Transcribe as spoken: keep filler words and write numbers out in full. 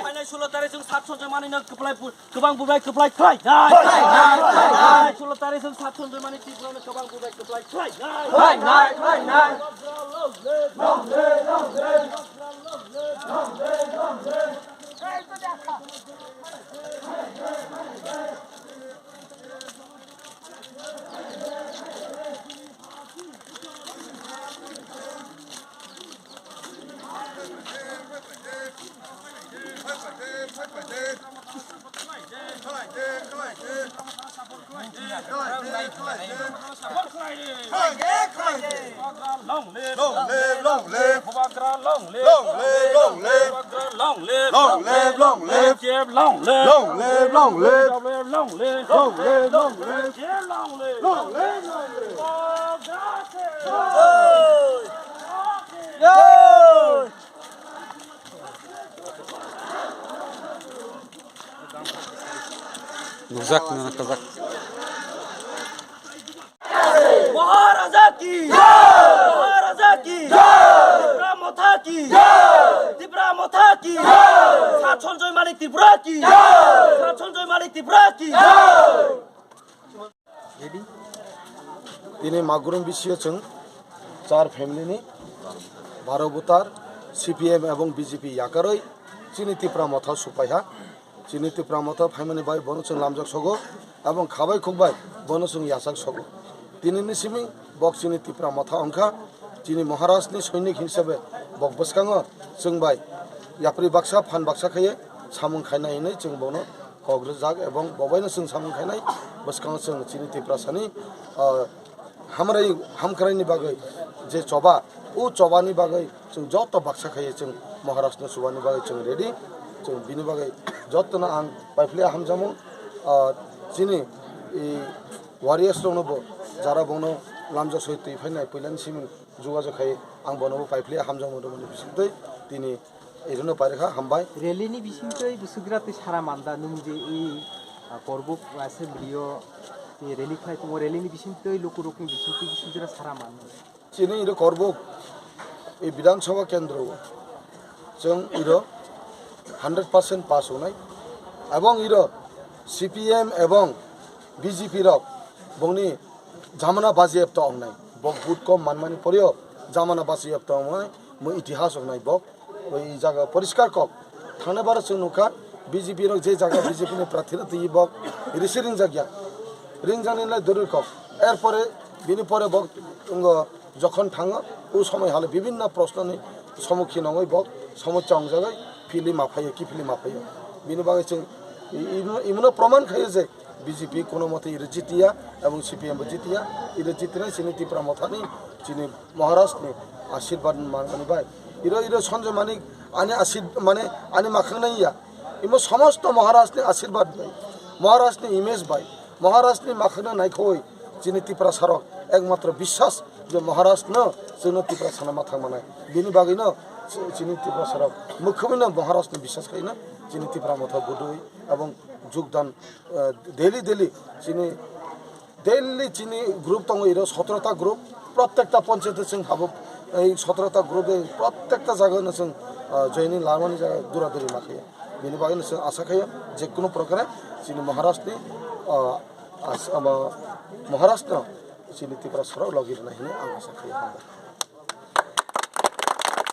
Phainai sulo tarik chwng sat Sanjoy Manikno kwplai pu-, kwbang bubai kwplai khlai nai. Phainai sulo tarik chwng sat Sanjoy Manik Tripurano kwbang bubai kwplai khlai nai. Long live, long live. Bubagra long live. Long live, long live. Bubagra long live. Long live, long live. K F long live. Long live, long live. Long live, long live. K F long live. Long live, long live. Bubagra ke. Jai. Jai. Nukjak, nukjak. Maharaja ki jai! Maharaja ki jai! Tipra Motha ki jai! Tipra Motha ki jai! Sat Sanjoy Manik Tripura ki jai! Sat Sanjoy Manik Tripura ki jai! Tini Magurung B C O chwng char family ni baro butar C P M ebong B J P yakarwi chini Tipra Motha supaiha. Chini Tipra Motha phaimani bai bono chwng lamjak sogo, ebong khabai khukbai bono chwng yachak sogo. Tini ni simi bok chini Tipra Motha wngkha, chini Maharaj ni soinik hinsabe bok bwskango chwng bai yapri baksa phan baksa khaiye samung khainai hinwi chwng bono kok rwjak, ebong bobaino chwng samung khainai bwskango chwng chini Tiprasani, ah, hamrai hamkraini bagwi je choba, o chobani bagwi chwng joto baksa khaiye chwng Maharajno chubani bagwi chwng ready. Chwng bini bagwi jotono ang paiphlai hamjakmung, ah, chini, i, warriors rokno bo jara bono lamjak soi twi phainai puilani simi jogajog khai ang bono bo paiphlai hamjakmung rwmani bisingtwi tini irwino pairikha, hambai. Rally ni bisingtwi bwswkgra twi sara manda nwng je i, ah, Korbuk assembly o twi rally khlai tongo, rally ni bisingtwi lukurokni bisingtwi bwswkgra sara manda. Chini iro Korbuk, i Bidhan Sabha Kendro, chwng iro hundred percent pass wngnai. Ebong iro C P M ebong B J P rok bongni jamana bajiyapta wngnai. Bok vote kom manmani poreo jamana bajiyapta wngnai, mo itihas wngnai bok. Oi jaga poriskar kok. Thangna baro chwng nukha, B J P rok je jaga B J P ni prarthi rok twi bok risi ringjak ya. Ringjakni lai duri kok. Erpore bini pore bok wngkha jokhon thango, o somoi hale bibinno proshno ni somukhin wngwi bok somosya wngjagwi philwi ma phaio, kiphilwi ma phaio. Bini bagwi chwng i-, imo-, imono proman khaio je B J P kono mote iro jitiya ebong C P M bo jitiya, iro jitinai chini Tipra Mothani, chini Maharaj ni ashirbad manmani bai. Iro, iro Sanjoy Manik ani ashir-, mane ani makhang nai ya. Imo somosto Maharaj ni ashirbad bai, Maharaj ni image bai, Maharaj ni makhang no naikhoi chini Tiprasa rok ekmatro biswas je Maharaj no chwngno Tiprasa no mathang manai. Bini bagwi no chi-, chini Tiprasa rok mukhumui no Maharaj ni biswas khai no chini Tipra Motha budui ebong jogdan, eh, daily, daily chini daily chini group tongo, iro sotoro ta group, prottekta panchayat chwng habo, ei sotoro ta group de prottekta jaga no chwng, ah, joining lamani jaga dura duri ma khayo. Bini bagwi no chwng asa khayo je kuno prokare chini Maharaj ni, ah, as-, ama, Maharaj no chini Tiprasa rok logi rwna hinwi ang asa khayo. Hambai.